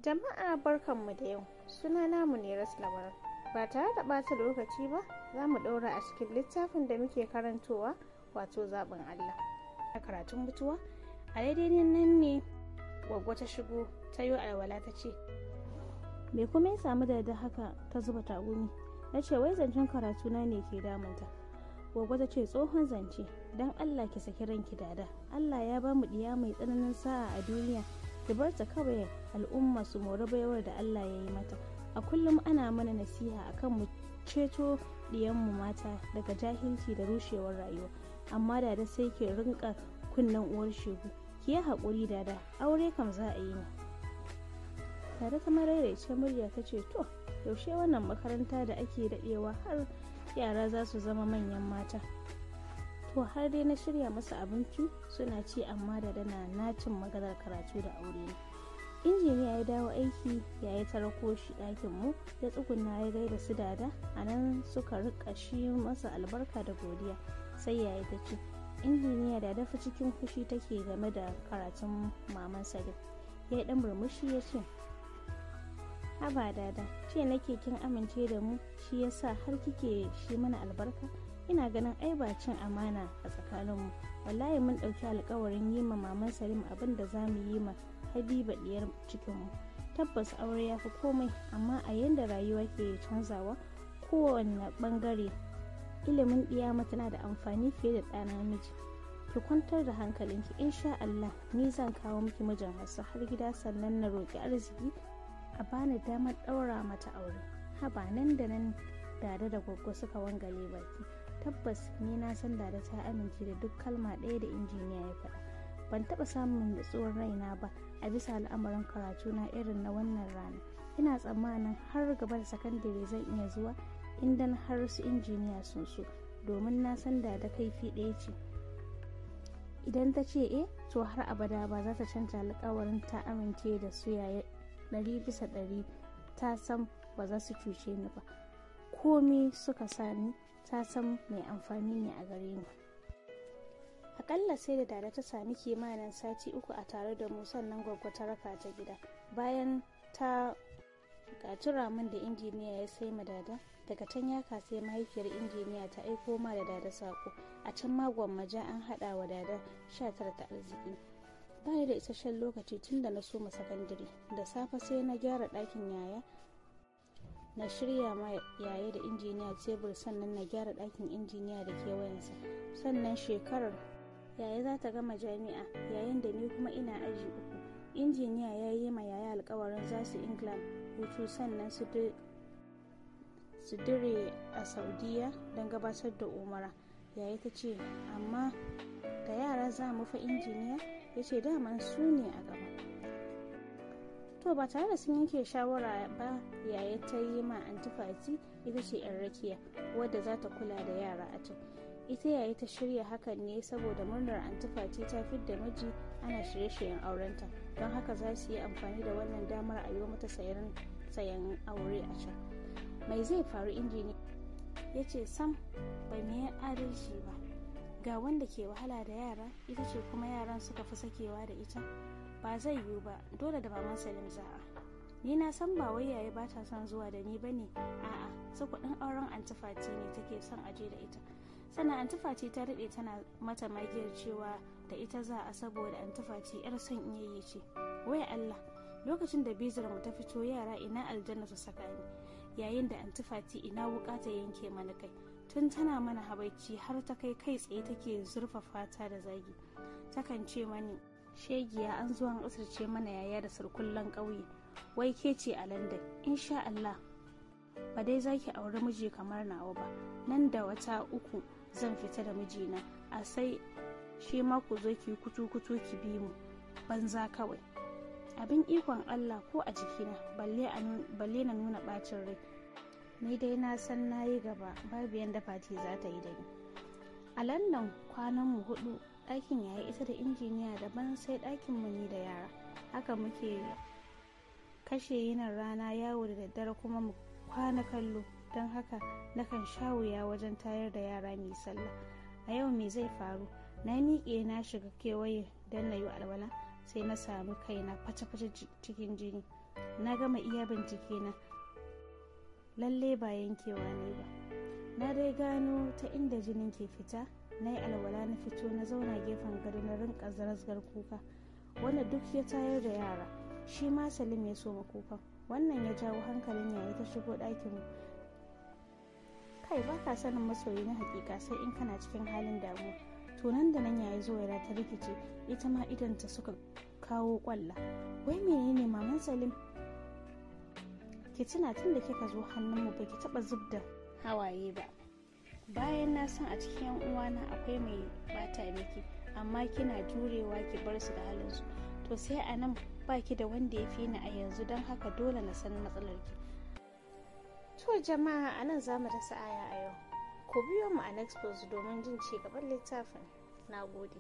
Jama'a, barkanmu da yau. Suna namu ne Labaran. Ba tare da ɓata lokaci ba, za mu ɗaura a cikin littafin da muke karantowa, wato Zaɓin Allah. A karatun mutuwa, a daidai nan ne Gwaggwa ta shigo ta yi alwala ta ce, "Me kuma ya samu da haka ta zuba tagumi?" Na ce, "Wai zancen karatuna ne ke damunta." Gwaggwa ta ce, "Tsohon zance, don Allah ki saki ranki Dada. Allah ya ba mu ɗiya mai tsananin sa'a a duniya, ki bar ta kawai al'umma su mori baiwar da Allah ya yi mata. A kullum ana mana nasiha akan mu ceto ɗiyanmu mata daga jahilci da rushewar rayuwa, amma Dada sai ki rinka kunnen uwar shegu. Ki yi haƙuri Dada, aure kam za a yi ne." Dada ta maraice murya ta ce, "To, yaushe wannan makaranta da ake daɗewa har yara za su zama manyan mata?" To, har dai na shirya masa abinci suna ci, amma da dana nacin maganar karatu da aure ne. Injiniya ya dawo aiki, ya yi tarako shi ɗakin mu, ya tsuguna ya gaida su Dada. A nan suka rika shi masa albarka da godiya. Sai yaya ta ce, "Injiniya, da dafa cikin fushi take game da karatun maman Salim." Ya yi ɗan murmushi ya ce, "Haba Dada, ce nake kin amince da mu, shi yasa har kike shi mana albarka. Ina ganin ai ba cin amana a tsakaninmu. Wallahi mun ɗauki alkawarin yi ma maman Salim abin da za mu yi ma Habiba ɗiyar cikinmu. Tabbas aure ya fi komai, amma a yanda rayuwa ke canzawa kowane ɓangare, ilimin ɗiya tana da amfani fiye da ɗa namiji. Ki kwantar da hankalinki, insha Allah ni zan kawo miki mijin Hassa har gida, sannan na roƙi arziki a bani damar ɗaura mata aure." Haba, nan da nan Dada da Gwaggo suka wangale baki. Tabbas ni na san Dada ta amince da duk kalma ɗaya da injiniya ya faɗa. Ban taɓa samun nutsuwar raina ba a bisa al'amarin karatu na irin na wannan rana. Ina tsammanin har gaba da sakandare zan iya zuwa idan har su injiniya sun so, domin na san Dada kaifi ɗaya ce. Idan ta ce eh, to har abada ba za ta canja alkawarin ta amince da su yaya 100%. Ta san ba za su cuce ni ba. Komai suka sani, ta san mai amfani ne a gare ni. Akalla sai da Dada ta sami kimanin sati 3 a tare da mu, sannan Gwaggwa ta raka ta gida. Bayan ta gatura min da injiniya ya sai ma Dada daga can ya sai mahaifiyar injiniya ta aiko ma da Dada sako. A can ma Gwammaja an haɗa wa Dada 19 ta arziki. Ba da isasshen lokaci tun da na soma sakandare. Da safe sai na gyara ɗakin yaya, na shirya ma yaya da injiniya tebur, sannan na gyara ɗakin injiniya da kewayensa. Sannan shekarar yaya za ta gama jami'a, yayin da ni kuma ina aji 3. Injiniya ya yi ma yaya alkawarin za su England hutu, sannan su dire a Saudiya don gabatar da umara. Yaya ta ce, "Amma da yara za mu fa, injiniya?" Ya ce, "Daman su ne a gaba." To, ba tare da sun yanke shawara ba, yaya ta yi ma Antifati, ita ce yan rakiya wadda za ta kula da yara a can. Ita yaya ta shirya hakan ne saboda murnar Antifati ta fidda miji, ana shirye-shiryen aurenta, don haka za su yi amfani da wannan damar a yi mata sayan aure a can. Mai zai faru? Injini ya ce, "Sam ba mu yi adalci ba. Ga wanda ke wahala da yara, ita ce kuma yaran suka fi sakewa da ita. Ba zai yiwu ba, dole da maman Salim za'a. Ni na san ba wai yaya ba ta son zuwa da ni ba ne, a'a, su kuɗin auren Antifati ne take son aje da ita. Sannan Antifati ta daɗe tana mata magiyar cewa da ita za a, saboda Antifati yar son iyayi ce. Wai Allah, lokacin da bizar mu ta fito, yara ina aljanna su saka ni, yayin da Antifati ina wuka ta yanke mana kai. Tun tana mana habaici har ta kai kai tsaye take zurfafa ta da zagi. Takan ce mani, 'Shegiya, an zuwa an asirce mana yaya da sarkullen ƙauye. Wai ke ce a London? Insha Allah ba dai zaki auri miji kamar nawa ba. Nan da wata 3 zan fita da mijina, a sai shi ma ku zo ki kutu kutu ki bi mu banza kawai.' Abin ikon Allah, ko a jikina, balle na nuna bacin rai. Ni dai na san na yi gaba, babu yanda Fati za ta yi da ni." A London kwanan mu 4. Ɗakin yaya ita da injiniya daban, sai ɗakin mu ni da yara. Haka muke kashe yinin rana yawo, da daddare kuma mu kwana kallo. Don haka nakan sha wuya wajen tayar da yara mai sallah. A yau me zai faru? Na miƙe na shiga kewaye don na yi alwala, sai na sami kaina face-face cikin jini. Na gama iya bincike na, lalle ba yankewa ne ba. Na dai gano ta inda jinin ke fita. Na yi alwala, na fito, na zauna gefen gado, na rinka zarazgar kuka, wanda duk ya tayar da yara. Shi ma Salim ya soma kukan. Wannan ya jawo hankalin yaya, ta shigo ɗakin mu. Kai, ba ka sanin masoyi na hakika sai in kana cikin halin damuwa. To, nan da nan yaya Zuwaira ta rikice, ita ma idonta suka kawo kwalla. "Wai menene, maman Salim? Ki tuna, tun da kika zo hannunmu ba ki taɓa zub da hawaye ba. Bayan na san a cikin yan uwana akwai mai bata miki, amma kina jurewa ki bar su da halinsu. To, sai a nan baki da wanda ya fi ni a yanzu, don haka dole na san matsalar ki." To jama'a, a nan za mu dasa aya a yau. Ku biyo mu a next post domin jin ci gaban littafin. Na gode.